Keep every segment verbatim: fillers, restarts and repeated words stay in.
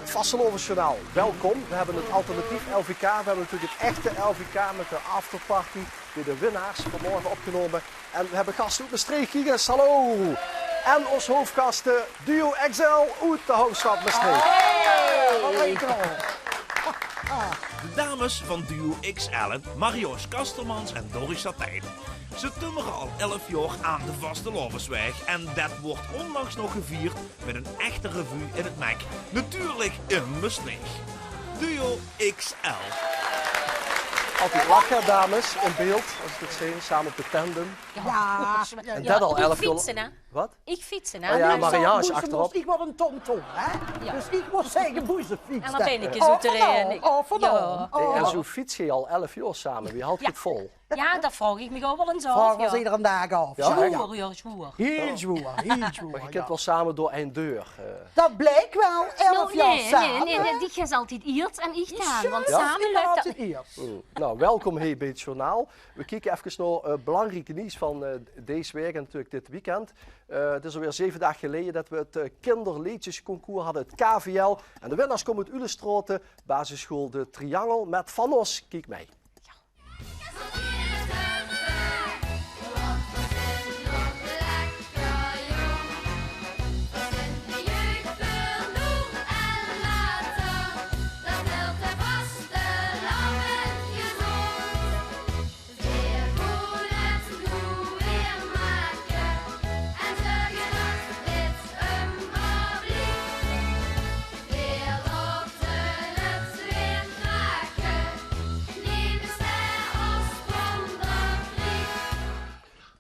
Vastelaovesjournaal, welkom. We hebbe 't alternatief L V K, we hebbe natuurlik 't echte L V K mit de afterparty, die de winnaars vanmorge opgenome. En we hebbe gaste oet Mestreech. Kiek ins, hallo. En ós hoofgaste, Duo X L oet de hoofdstad Mestreech. De dames van Duo X L, Marjoos Kastermans en Doris Satijn. Ze tummere al elf jaor aan de vastelaoveswaeg en det wuuert ónlangs nog gevierd mit ein echte revue in 't Mek. Natuurlik in Mestreech. Duo X L. Altied lache, dames, in beeld, es ich 't zeen, same op de tandem. Ja. En det al elf jaor. Fietse, hè? Wat? Ich fietse, hè? Oh ja, Marianne is achterop. Ich waer ein tomtom, hè? Ja. Dus ich mót zègke, boezefiets. En dan bön ich ins oet de reën. Of van dan. Ja. Hey, en zo fiets geer al elf jaor same. Wie haolt geer 't vol? Ja, det vraog ich mich ouch waal ins aaf. Vraog ich mich iedere daag aaf. Ja, zwoer, ja, zwoer. Hiel zwoer, hiel zwoer. Mer geer kint waal same door ein deur. Det bliek waal, elf jaor same. Nae, nae, nae, dich geis altied iers en ich dan, want same lök det neet. Mm. Nou, welkom hie bie 't journaal. We kieke efkes nao, eh, belangriek nuuts van, eh, dees waek en natuurlik dit weekend. Eh, 't is alweer zeve daag geleje det we 't, eh, kinderleedjesconcours hadde, 't K V L. En de winnaars kómme oet Ulestraote, basissjool De Triangel, mit Van Os. Kiek mei.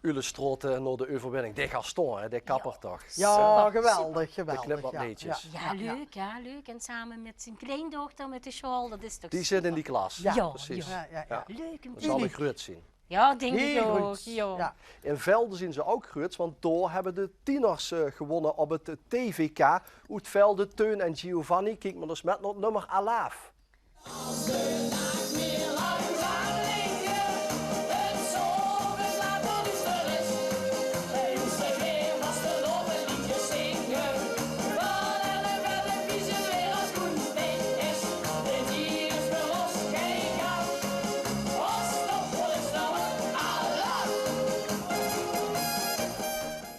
Ulestraote nao de euverwinning. De Gaston, hè, de kapper toch? Ja, geweldig, geweldig. De knipperleedjes. Ja, leuk, ja, leuk. En same mit zien kleindochter mit de sjaol, det is toch super. Die zit in die klas. Ja, precies. Ja, ja, ja. Leuk óm te zeen. Zal 'r gruuets zeen. Ja, dink ich ouch. Ja. In Velde zeen ze ouch gruuets, want dao hebbe de tieners, eh, gewónne op 't T V K. Oet Velde, Teun en Giovanni. Kiek mer ins mit nao 't nummer Alaaf.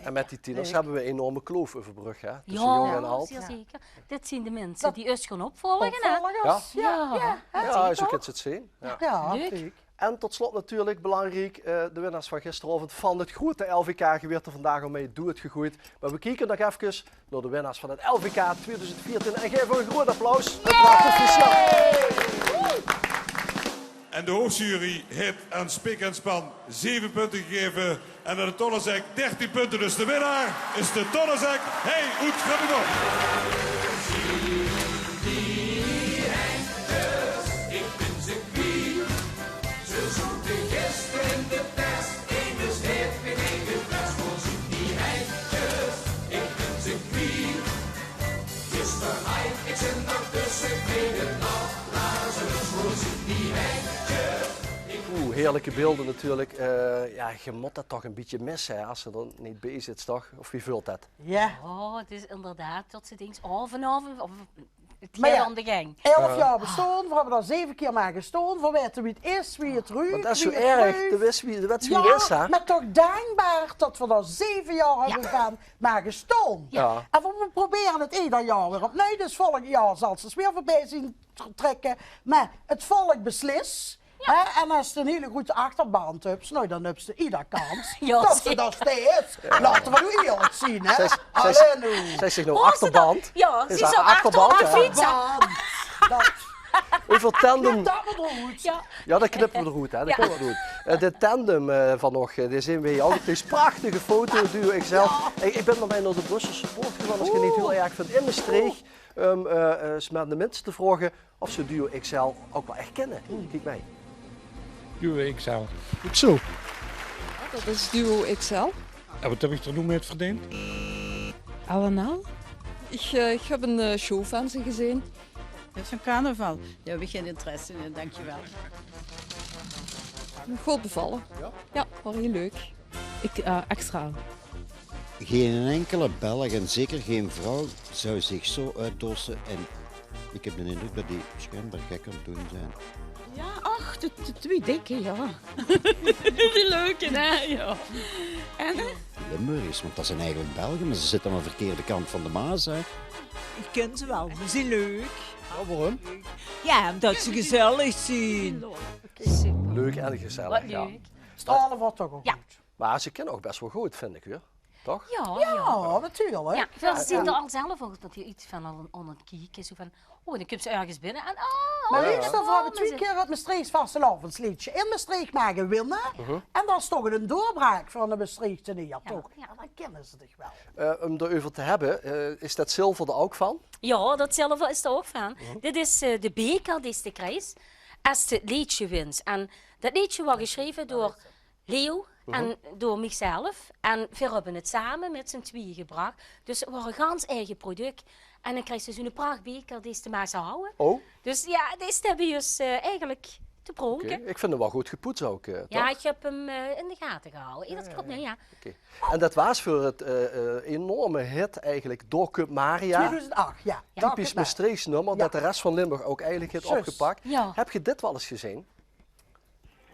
En mit die tieners hebbe we 'n enorme kloof euverbrögk, hè? Tösse jónk en ald. Ja, zeer zeker. Dit zeen de minse die us gaon opvolge, hè? Opvolgers, ja. Ja, ja, ja, zeker. Ja, zo kins se 't zeen. Ja. Ja, leuk. En tot slot natuurlik belangriek, eh, de winnaars van gisteraovend van 't groete L V K. Geer waert d'r vandaag al mei doedgegoeid. Mer we kieke nog efkes nao de winnaars van 't L V K twieëdoezend veertien en gaeve v'r 'n groeat applaus. Uiteraard de Fischer. En de hoofdjury haet aan Spik en Span zeve punte gegaeve en aan de Tonnezek dertien punte. Dus de winnaar is de Tonnezek, hei, oet Grubbegom. Oeh, heerlijke beelden natuurlijk. Eh, ja, ge mot det toch een bietje misse, hè, as ge d'r neet bie zit, toch? Of wie veult det? Ja. Oh, het is inderdaad det se dinks, oh, vanaovend, of 't geit aan de gang. Elf jaor bestaon, v'r höbbe d'r zeve kier mage staon, v'r weite wie 't is, wie 't ruuk, wie 't ruuk. Mer det is zo erg, de wis wie, de wets wie 't is, hè? Ja, mer toch dankbaar det v'r d'r zeve jaor höbbe van mage staon. Ja. En v'r probere 't eder jaor weer opnuuj, dus volgend jaor zal ze weer veurbie zien trèkke. Mer 't volk beslis. Ja. Hè? En as se 'n hiel groete achterband höbs, noe, dan höbs se eder kans det se d'r steis. Laote v'r noe ierlik zien, hè? Allee, noe. Zèk, zèk noe achterband? Ja, ze is achterband, hè? Achterband. Euver tandem. Knip det mer d'roet. Ja. Ja, det knippe v'r d'roet, hè. Det knippe v'r d'roet. Eh, de tandem, eh, van nog, eh, die zeen v'r hie ouch op dees prachtige foto, Duo X L. Ja. Ich, ich bön d'r mei nao de Brusselse poort gegange, as ge neet hiel erg vingt, in Mestreech. Ehm, eh, eh, is mer aan de minse te vraoge of ze Duo X L ouch waal ech kinne. Kiek mei. Duo X L. Hoezo? Ja, det is Duo X L. En waat höb ich d'r noe mit verdeend? Allemaal? Ich, eh, ich höb ein, eh, show van ze gezeen. Det is ein carnaval. Dao höb ich gein interesse in, dankjewel. Good bevalle. Ja? Ja, waal hiel leuk. Ich, eh, extra. Gein inkele Belg en zeker gein vrouw zou zich zo oetdosse en Ik heb de indruk dat die schijnbaar gek aan het doen zijn. Ja, ach, de, de twee dikke, ja. Die leuke, hè? Ja. En, hè? Limburgers, want dat zijn eigenlijk Belgen, maar ze zitten aan de verkeerde kant van de Maas, hè. Ik ken ze wel, ze zien leuk. Ja, waarom? Ja, omdat ze gezellig zien. Leuk en gezellig, ja. Wat leuk. Stralen wat toch ook goed. Maar ze kunnen ook best wel goed, vind ik, hoor. Toch? Ja, ja, natuurlijk. Ja, ze zien er al zelf ook dat je iets van al aan het kieken, zo van, oh, dan komt ze ergens binnen en, oh, maar leuk is dat we twee keer het Mestreechs vastelaovesleedje in Mestreech mogen winnen. En dat is toch een doorbraak van de Mestreechtenaren, toch? Ja, dan kennen ze dich wel. Eh, om erover te hebben, eh, is dat zilver er ook van? Ja, dat zilver is er ook van. Dit is eh, de beker, die is de krijs. Als het leedje wint. En dat leedje was geschreven door Leo en door mezelf. En we hebben het samen met z'n tweeën gebracht. Dus het was een gans eigen product. En dan krijg je zo'n prachtbeker, die is de maar ze houden. Oh. Dus ja, die is hebben we dus eh, eigenlijk te pronken. Oké, ik vind hem wel goed gepoetst ook, eh, toch? Ja, ik heb hem eh, in de gaten gehouden. Ja, dat klopt, nee, ja. Oké. En dat was voor het eh, eh, enorme hit eigenlijk Dao kump Maria. Tweeduizend ach, ja. Typisch Mestreechs nummer, dat de rest van Limburg ook eigenlijk heeft opgepakt. Ja. Heb je dit wel eens gezien?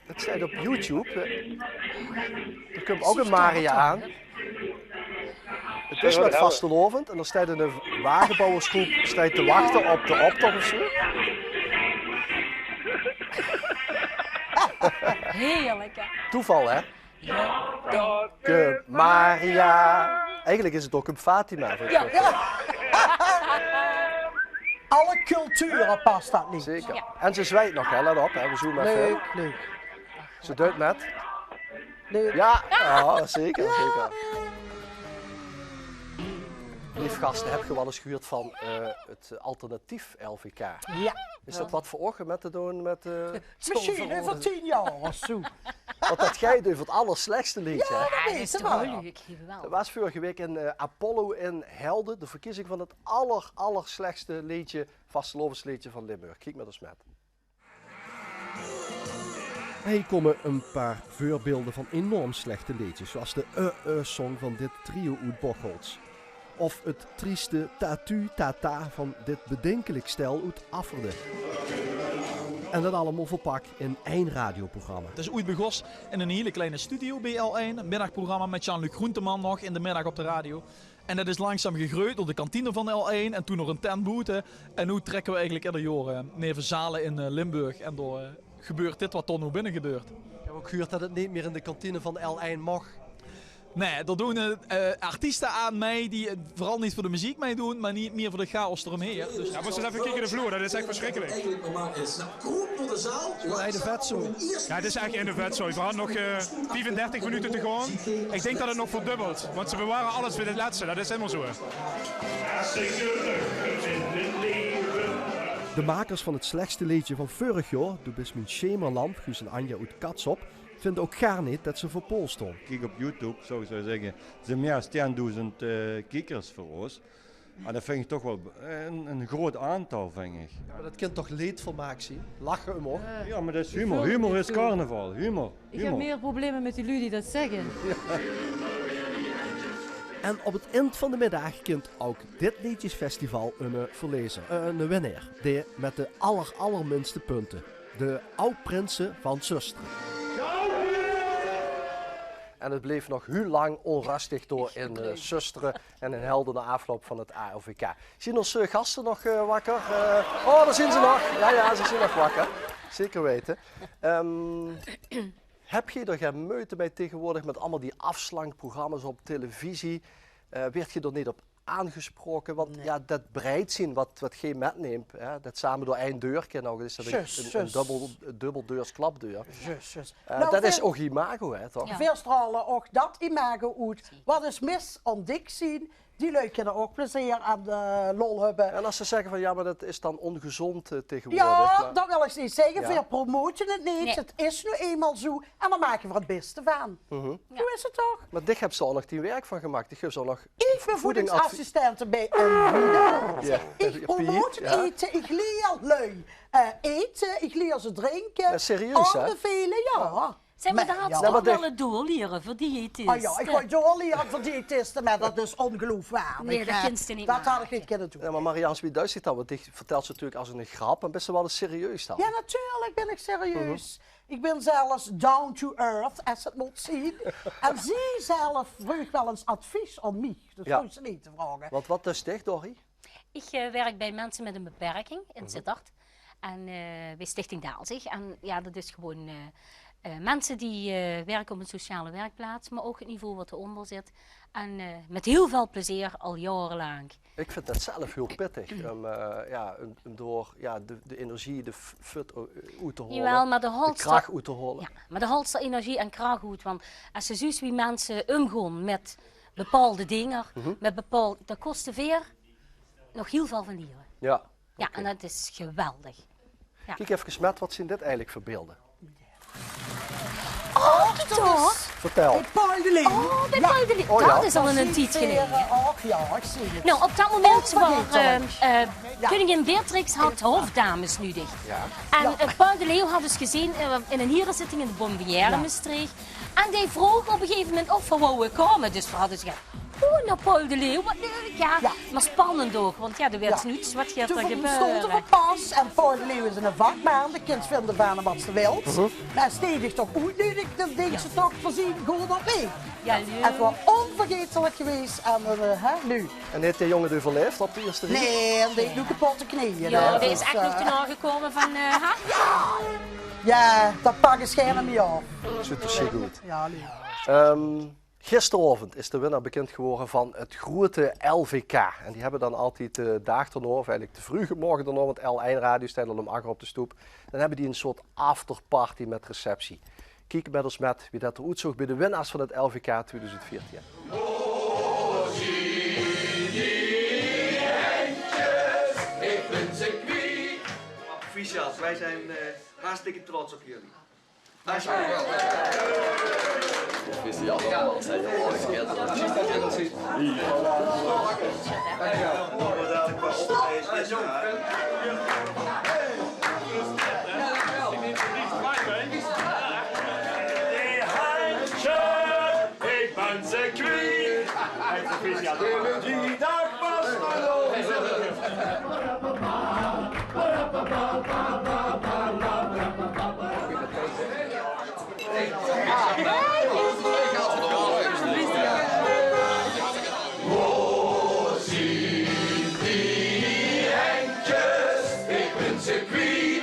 Het staat op YouTube. Eh, er komt ook een Maria aan. Het is met vastelaovend en er staat een wagenbouwersgroep staat te wachten op de optocht of zo. Heerlijk, hè? Toeval, hè? Dao kump Maria. Eigenlijk is het Dao kump Fatima. Ja. Alle culturen past dat niet. Zeker. Ja. En ze zweit nog, hè, let op, hè. We zoomen even in. Leuk, leuk. Ze duit met. Leuk. Ja, ja, zeker, zeker. Lief gasten, heb je wel eens gehuurd van eh, het alternatief L V K? Ja. Is dat wat voor ogen met te doen met eh, misschien over tien jaar of zo? Want dat geit over het allerslechtste leedje, hè? Ja, dat is toch wel leuk, geweldig. Er was vorige week in eh, Apollo in Helden de verkiezing van het aller, allerslechtste leedje, vastelaovesleedje van Limburg. Kiek maar eens met. Hier komen een paar voorbeelden van enorm slechte leedjes, zoals de Uh-uh-song van dit trio uit Bocholt. Of het trieste Tatu Tata van dit bedenkelijk stel uit Afferden. En dat allemaal verpakt in één radioprogramma. Het is ooit begos in een hele kleine studio bij L1, een middagprogramma met Jean-Luc Groenteman nog in de middag op de radio. En dat is langzaam gegreujd door de kantine van L1 en toen nog een tent boete. En nu trekken we eigenlijk ieder jaar eh, neve zalen in eh, Limburg. En door eh, gebeurt dit wat toen nu binnen gebeurt. Ik heb ook gehuurd dat het niet meer in de kantine van L1 mag. Nee, er doen eh, artiesten aan mee die eh, vooral niet voor de muziek meedoen, maar niet meer voor de chaos eromheen. Dus... Ja, moet eens even kijken de vloer, dat is echt verschrikkelijk. Eigenlijk normaal is. Bij de vetzooi. Ja, het is echt in de vetzooi. We hadden nog eh, vijfendertig minuten te gaan. Ik denk dat het nog verdubbelt, want ze bewaren alles voor het laatste. Dat is helemaal zo. De makers van het slechtste leedje van vorig jaar, Doe bis mien schemerlamp, Guus en Anja uit Katsop, vinden ook gaar niet dat ze verpoolst stonden. Kiek op YouTube, zou ik zo zeggen, er zijn meer dan tienduizend eh, kijkers voor ons. En dat vind ik toch wel een, een groot aantal, vind ik. Ja, maar dat kan toch leedvermaak zien? Lachen omhoog. Ja, maar dat is humor. Humor is carnaval. Humor. Ik heb meer problemen met die lui die dat zeggen. En op het eind van de middag kent ook dit leedjesfestival een eh, verlezer, eh, een winnaar, die met de aller, allerminste punten. De Aw-Prinse van Zöstere. En het bleef nog heel lang onrustig door in eh, Zöstere en in Helden na afloop van het A L V K. Zien onze gasten nog eh, wakker? Eh, oh, daar zien ze nog. Ja, ja, ze zien nog wakker. Zeker weten. Ehm, heb je er geen moeite bij tegenwoordig met allemaal die afslankprogramma's op televisie? Eh werd je er niet op aangesproken? Want ja, dat breed zien wat, wat geen metneemt, hè, dat samen door één deur kan ook, is dat een, een, een dubbel, een dubbeldeurs klapdeur. Juist, juist. Eh, dat is ook imago, hè, toch? Ja. Veer stralen ook dat imago uit. Wat is mis aan dik zien? Die lui kunnen ook plezier aan de lol hebben. En als ze zeggen van ja, maar dat is dan ongezond eh, tegenwoordig. Ja, maar dat wil ik niet zeggen. Veer promoten het niet. Nee. Het is nu eenmaal zo. En dan maken we het beste van. Zo is het toch? Maar dich hebt ze al nog tien werk van gemaakt. Dich hebt ze al nog Ik ben voedingsassistente bij een voeding. Ik promoot eten, ik leer lui eh, eten, ik leer ze drinken. Ja, serieus, hè? Aanbevelen, ja. Zègk, mer dat had ze toch wille doorliere veur diëtiste. Ah jao, ich wou doorliere veur diëtiste, mer dat is ongeloofwaardig, hè. Nae, dat kins te neet make. Dat had ich neet kinne doon. Jao, mer Marianne, wie duis dich dat? Want dich vertèls natuurlik es 'n grap, mer bis se waal ins serieus dan? Jao, natuurlik bin ich serieus. Ich bin zelfs down to earth, es 't mót zeen. En zie zelf vreug waal ins advies aan mich. Dus hoofs se neet te vraoge. Want wat duis dich, Dorrie? Ich, eh, werk bie minse mit ein beperking in Zitterd. En, eh, bie Stichting Daalzig. En jao, dat is gewoon, eh, eh, minse die, eh, werke op ein sociale werkplaats, mer ouch 't niveau wat d'ronder zit. En, eh, mit hiel väöl plezeer al jaorelaank. Ich vind dat zelf hiel pittig, um, eh, jao, um, um door, jao, de, de energie, de f-, fut o-, oet te haole, de krach oet te haole. Jawel, mer de haols d'r energie en krach oet, want es se zuus wie minse umgaon mit bepaolde dinger, mit bepaol-, dao kóns te weer nog hiel väöl van liere. Jao. Jao, en dat is geweldig. Jao. Kiek efkes, Met, wat zeen dit eigelik veur beelde? Oh, kiek toch! Vertèl. Bie Paul de Leeuw. Oh, bie Paul de Leeuw. Oh, jao. Dat is al 'n tied geleje. Och jao, ich zeen 't. Nou, op dat moment waar, eh, eh, keuningin Beatrix had hofdames nudig. Jao. En, eh, Paul de Leeuw had dus gezeen, eh, in 'n hierezitting in de Bonbonnière in Mestreech. En dae vroog op 'n gegaeve moment of veer wouwe kómme. Dus veer hadde gezag, oeh, nao Paul de Leeuw, wat leuk, jao. Jao. Mer spannend ouch, want jao, de wèts noets wat geit d'r gebeure. Toen stónge veer pas en Paul de Leeuw is 'ne vakman, de kins vinde van 'm wat se wils. Mer es dae dich toch oetnudig, dan dinks se toch, veer zeen good op waeg. Jao, leuk. 't Waor ónvergaetelik gewaes en, eh, hè, leuk. En haet dae jóng 't euverlaef op de ierste rieg? Nae, en dae haet noe kapotte kneje, hè. Jao, dae is ech nog te nao gekómme van, eh, hè? Jao, dat pak ich sjoen aan mich aaf. Zuut d'r sjiek oet. Jao, leuk. Ehm, Gisteraovend is de winnaar bekind gewore van 't groete L V K. En die höbbe dan altied de daag daonao, of eigelik de vreuge morge daonao, want L ein Radio steit al um ach oor op de stoep, dan höbbe die 'n soort afterparty mit receptie. Kiek mit ós mit wie dat d'r oetzoog bie de winnaars van 't L V K twieëdoezend veertien. Proficiat, wij zijn, eh, hartstikke trots op jullie. Ich bön ze kwiet. Hey, proficiat. Drie daag pas geloven. Wo zien die hendjes? Ich bön ze kwiet.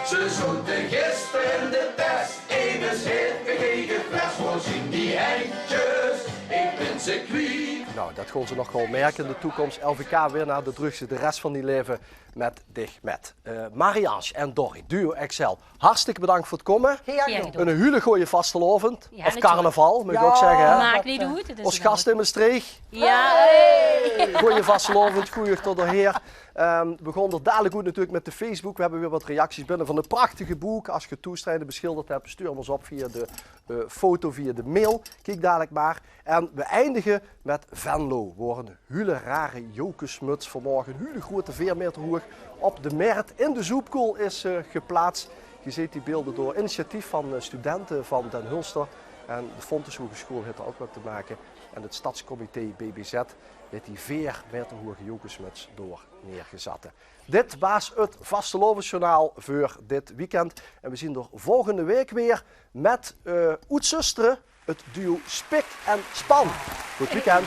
Ze zote gister in de tas. Emes haet mich ingeflest, wo zien die hendjes? Ich bön ze kwiet. Nou, dat gaon ze nog waal merke in de toekoms. L V K-winnaar, dat druugs se de res van dien laeve mit dich mit. Eh, Marie-Ange en Dorrie, Duo X L, hartstikke bedank veur 't kómme. Gaer gedaon. 'Ne hiele gooje vastelaovend, of carnaval, mót ich ouch zègke, hè? Maak neet oet, 't is... Ós gas in Mestreech. Jao. Hey! Gooje vastelaovend, gooje tot d'r heer. Ehm, we gaon d'r dalik oet natuurlik mit de Facebook. We höbbe weer wat reacties binne van de prachtige book. Es geer toestreide beschilderd höb, stuur 'm ós op via de, eh, foto, via de mail. Kiek dalik mer. En we eindige mit Venlo, wao 'n hiele rare jocusmuts vanmorge, 'n hiele groete, veer meter hoeg, op de mert in de Zoepkoel is, eh, geplaats. Geer zeet die beelde door initiatief van, eh, studente van Den Hulster. En de Fontys Hogeschool haet d'r ouch mit te make. En 't stadscomité B B Z haet die veer meter hoege jocusmuts dao neergezatte. Dit waas 't Vastelaovesjournaal veur dit weekend. En we zien d'r volgende waek weer mit, eh, oet Zöstere, 't duo Spik en Span. Good weekend.